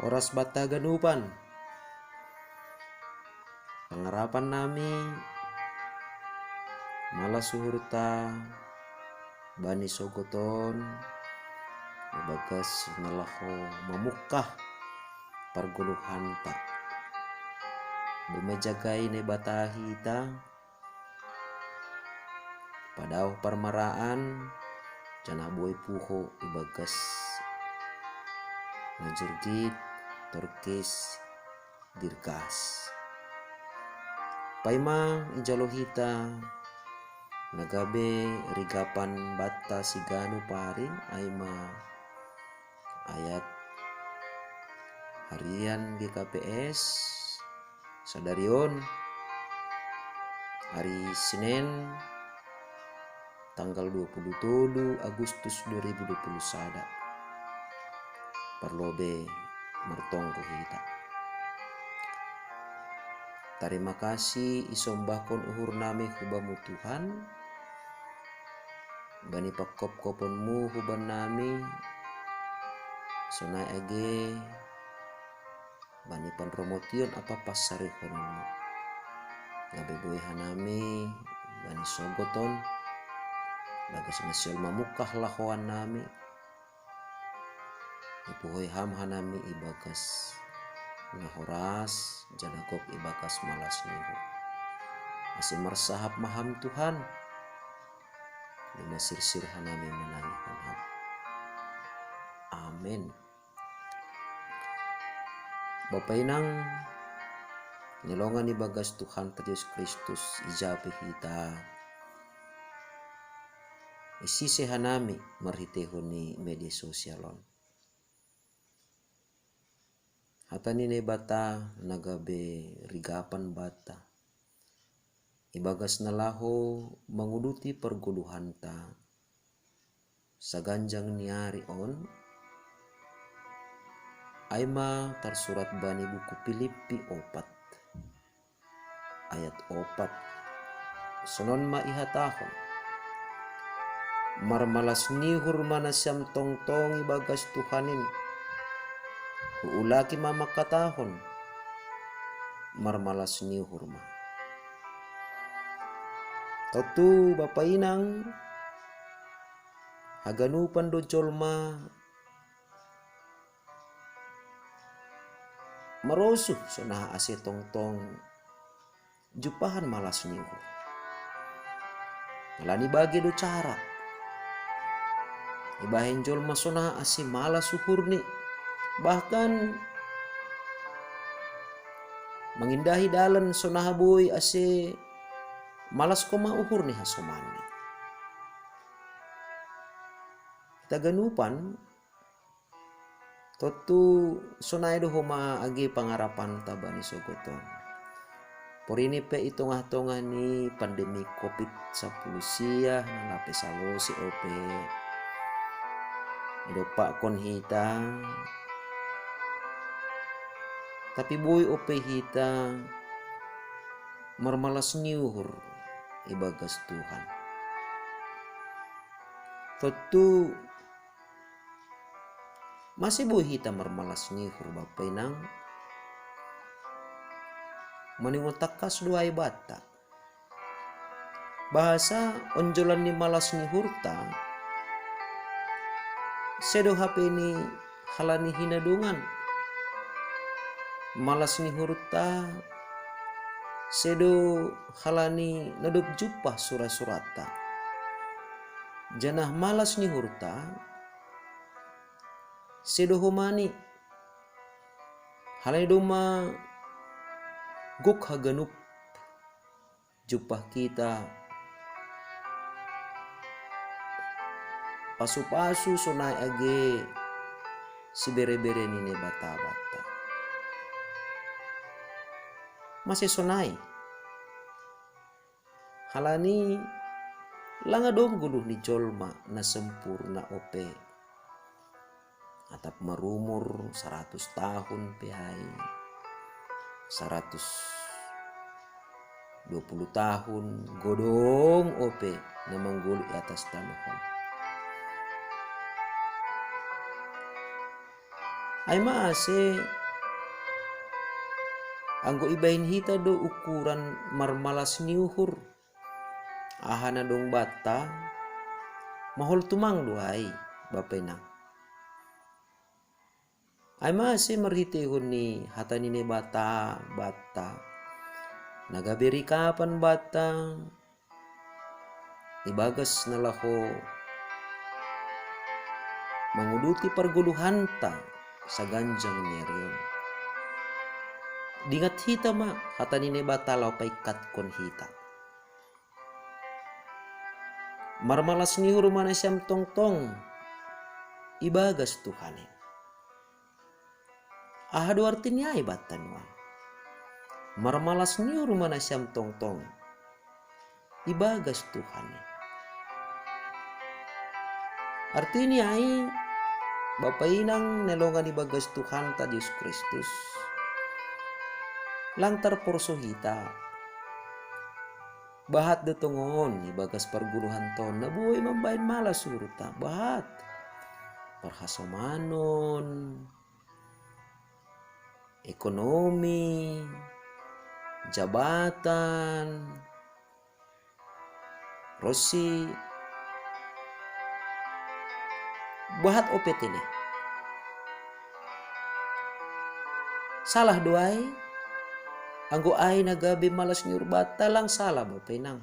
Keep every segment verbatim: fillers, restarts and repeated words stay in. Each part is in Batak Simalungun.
Horas banta haganupan. Pangarapan nami, malas uhurta bani sogot on, ibagas na laho mamungkah pargoluhanta. Domma ijagai Naibata hita, padaoh parmaraan, janah boi puho ibagas na jurgit, torkis, dirgas. Paima ijalo hita na gabe rigapan banta siganup ari, ai ma ayat harian G K P S sadari on, hari Senin, tanggal dua puluh tolu Agustus dua ribu dua puluh sada. Parlobei martonggo hita. Tarima kasih isombahkon uhur nami hu Bamu Tuhan, bani pangkopkopon-Mu huban nami, sonai age bani panromotion ampa pansarihononmu. Gabe boi hanami bani sogot on, bagas na sihol mamungkah lahoan nami, ipuhoi Ham hanami ibagas na horas, janah gok ibagas malas ni uhur. Ase marsahap ma Ham Tuhan, domma sirsir hanami manangihon Ham. Amen. Bapa inang, ni longan ibagas Tuhanta Jesus Kristus, ija pe hita, isise hanami marhiteihon ni media sosial on. Hata ni Naibata na gabe rigapan banta, ibagas na laho manguduti pargoluhanta saganjang ni ari on, ai ma tarsurat bani buku Pilippi opat ayat opat. Sonon ma ihatahon: Marmalas ni uhur ma nasiam tongtong ibagas Tuhan in. Huulaki ma mangkatahon: Marmalas ni uhur ma. Tontu bapa inang, haganupan do jolma marosuh sonaha ase tongtong jumpahan malas ni uhur. Halani bage do cara ibahen jolma sonaha ase malas uhurni, bahkan mangindahi dalan sonaha boi ase malas koma uhur ni hasomanni. Hita ganupan, tontu sonai do homa age pangarapanta bani sogot on. Porini pe i tongah-tongah ni pandemi covid sampulu sia na lape salose ope, idompakkon hita, tapi boi ope hita marmalas ni uhur ibagas Tuhan. Tontu mase boi hita marmalas ni uhur, bapa inang? Maningon tangkas do ai banta, bahasa onjolan ni malas ni uhurta sedo hape ni halani hinadongan. Malas ni uhurta sedo halani na dob jumpah sura-suranta. Janah malas ni uhurta sedo homani, halani domma gok haganup jumpah hita pasu-pasu sonai age sibere-bere ni Naibata banta. Mase sonai? Halani lang adong goluh ni jolma na sempurna ope, atap marumur saratus tahun pe ai, saratus dua puluh tahun, godong ope na manggoluh i atas tanoh on. Ai ma ase anggo ibahen hita do ukuran marmalas ni uhur, aha na dong banta, mahol tumang do ai, Bapa Inang. Ai ma ase marhiteihon ni hata ni Naibata banta, na gabe rikapan banta ibagas na laho manguduti pargoluhanta saganjang ni ari on. Dingat hita ma hata ni Naibata laho paingkatkon hita. Marmalas ni uhur ma nasiam tongtong ibagas Tuhan i. Aha do arti ni ai banta nuan? Marmalas ni uhur ma nasiam tongtong ibagas Tuhan i. Arti ni ai, Bapa Inang na longan ibagas Tuhanta Jesus Kristus, lang tarporso hita. Bahat do tongon ibagas pargoluhanta on na boi mambahen malas uhurta, bahat. Parhasomanon, ekonomi, jabatan, ronsi bahat O P T N. Salah do ai? Anggo ai na gabe malas ni uhur banta, lang salah, Bapa Inang.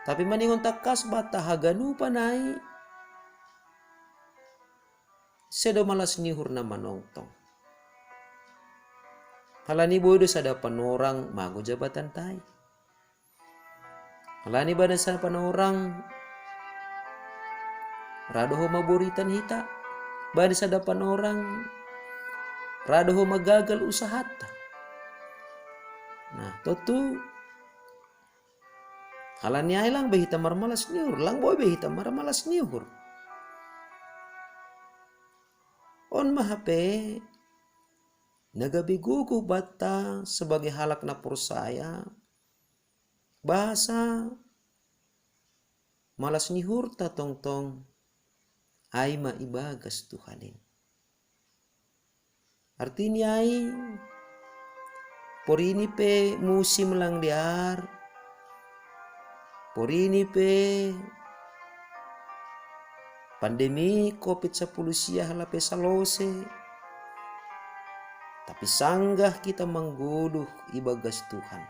Tapi maningon tangkas banta, haganupan ai sedo malas ni uhur na manongtong. Halani boi do sada panorang mago jabatanta i. Halani bahen sada panorang ra do homa boritan hita, bahen sada panorang ra do homa gagal usahanta. Nah, tontu halani ai lang be hita marmalas ni uhur, lang boi be hita marmalas ni uhur. On ma hape na gabe gogo banta sebagai halak na porsaya, bahasa malas ni uhurta tongtong ai ma ibagas Tuhan i. Arti ni ai, porini pe musim lang dear, porini pe pandemi covid sapuluh sia lape salose, tapi sanggah hita manggoluh ibagas Tuhan,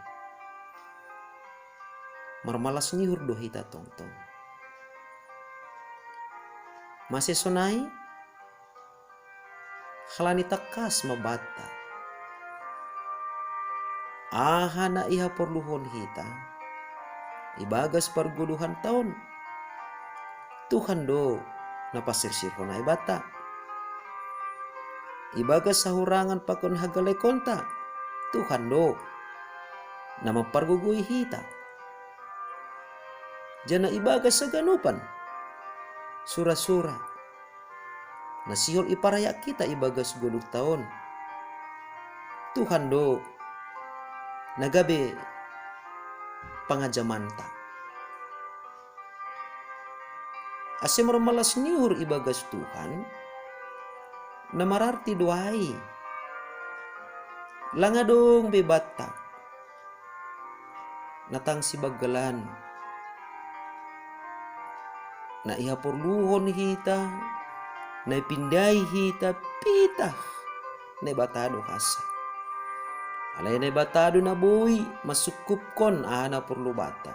marmalas ni uhur do hita tongtong. Mase sonai? Halani tangkas ma banta, aha na ihaporluhon hita ibagas pargoluhanta on, Tuhan do na pasirsirhon ai banta. Ibagas hahurangan pakon hagalekonta, Tuhan do na mampargogoi hita. Janah ibagas haganupan surasura na sihol iparayak hita ibagas goluhta on, Tuhan do na gabe pangajamanta. Ase marmalas ni uhur ibagas Tuhan, na mararti do ai, lang adong be banta na tang sibanggalan na ihaporluhon hita, na ipindai hita, pitah Naibata do hansa. Alai Naibata do na boi mansungkupkon aha na porlu banta.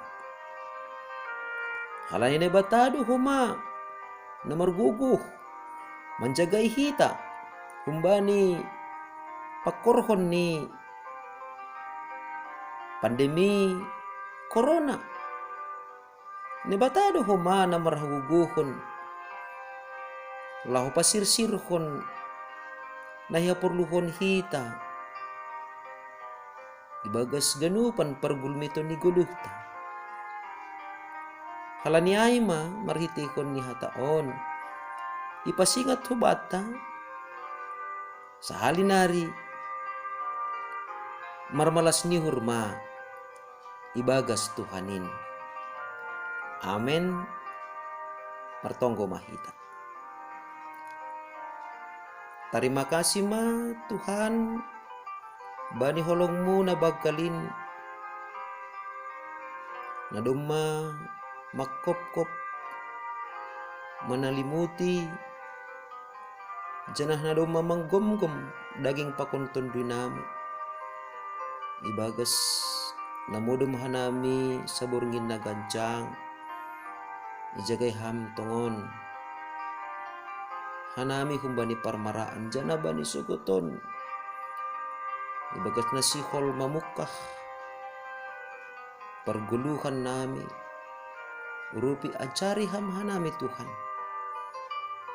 Alai Naibata do homa na margogoh manjagai hita humbani pangkorhon ni pandemi korona. Naibata do homa na marhagogohon laho pasirsirhon na ihaporluhon hita ibagas ganupan pargulmiton ni goluhta. Halani ai ma marhiteihon ni hata on ipasingat hubanta sahali nari marmalas ni uhur ma ibagas Tuhan in. Amen. Martonggo ma hita. Tarima kasi ma Tuhan bani holongmu na banggalin, na domma mangkopkop manalimuti, janah na domma manggomgom daging pakon Tonduy nami. Ibagas na modom hanami saborngin na ganjang, ijagai Ham tongon hanami humbani parmaraan janah bani sogoton. Ibagas na sihol mamungkah pargoluhan nami, urupi ajari Ham hanami Tuhan,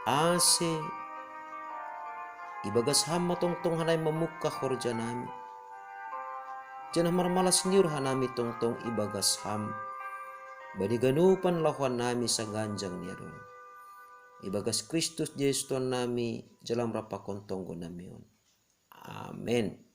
ase ibagas Ham ma tongtong hanami mamungkah horja nami, janah marmalas ni uhur hanami tongtong ibagas Ham bani ganupan lahoan nami saganjang ni adong. Ibagas Kristus Jesus Tuhan nami, jalo Ham rap pakon tonggo nami on. Amen.